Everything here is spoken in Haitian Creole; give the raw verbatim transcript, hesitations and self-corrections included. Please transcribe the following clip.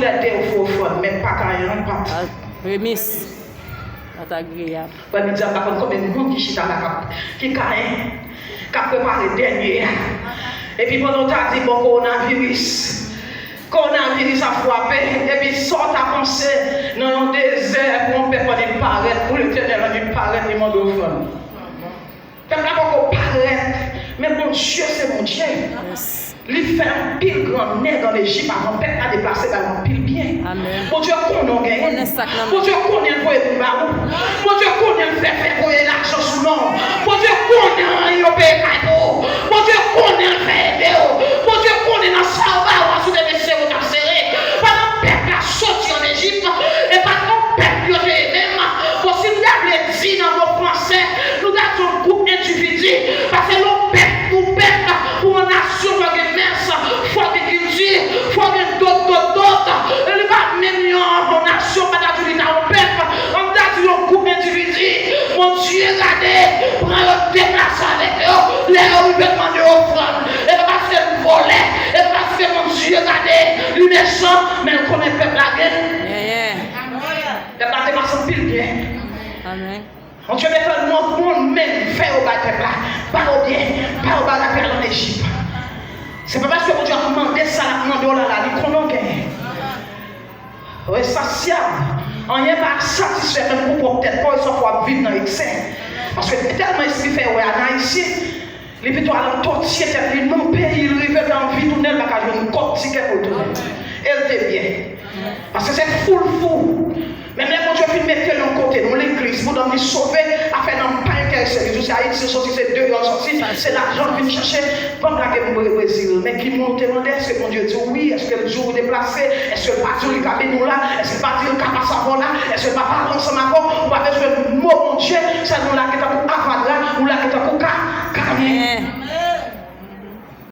Te ofri ofrann, men pa Kayen an, pa t. Remis. Pa t agreyab. Wè, medam, pa konn konbyen moun ki chita la k ap, ki Kayen, k ap prepare dènye a. Epi pandan w ta di, bon, kowonaviris, kowonaviris ap frape, epi sa w ta panse nan yon dezè pou yon pèp annik parèt, pou Letènèl annik parèt, li mande ofrann. Pèp la poko parèt, men Bondye se Bondye. Li fè anpil gran nèg ann Ejip avan pèp la deplase ba yo anpil byen. Bondye konnen w genyen. Bondye konnen l voye moun ba ou. Bondye konnen l fè fè voye lajan sou non w. Bondye konnen yo peye kay pou ou. Bondye konnen l fè ede w. Bondye konnen nan sa yo ba ou a sou te mesye ou t ap sere. Pandan pèp la soti ann Ejip, e pa t yon pèp yo te ye menm. Bon, si m ta vle di nan mo franse, nou ta di yon gwoup endividi, paske yon pèp, pou pèp, pou yon nasyon, fò gen mès, fò gen kilti, fò gen dot, dot, dot. E li pa menm yon, yon nasyon, pa ta di li ta yon pèp, an ta di yon gwoup endividi. Bondye gade, pran yo deplase avèk yo, lè yo rive mande ofrann. E pa paske l vòlè, e pa paske Bondye gade, li mechan, men l konnen pèp la gen. Pèp la te pase anpil byen. Bondye mete l nan moun men fè yo bay pèp la, ba yo byen, ba yo bagay pèp la ann Ejip. Se pa paske Bondye ap mande sa l ap mande w la la, li konnen w genyen. Ensasyab. Anyen pa satisfè menm pou pwòp tèt pa w, e swa fò w ap viv nan eksè. Paske tèlman espri fè wè a nan Ayisyen, li pito al antwotyen tèt li nan peyi l, rive l anvi tounen, l pa ka jwenn kòb tikè pou l tounen. E l te byen. Paske se fou l fou. Menm lè Bondye fin mete l yon kote, nan legliz, pandan li sove, afè nanm pa enterese li. Li di se Ayiti l soti, se deyò l soti, se lajan l vin chache. Ban m lage m Bre-, Brezil. Men ki moun ou te mande? Èske Bondye di w wi? Èske l di w deplase? Èske l pa di w li ka beni w la? Èske l pa di w l ka pase avè w la? Èske l pa pale ansanm avè w? Ou pa bezwen mo Bondye.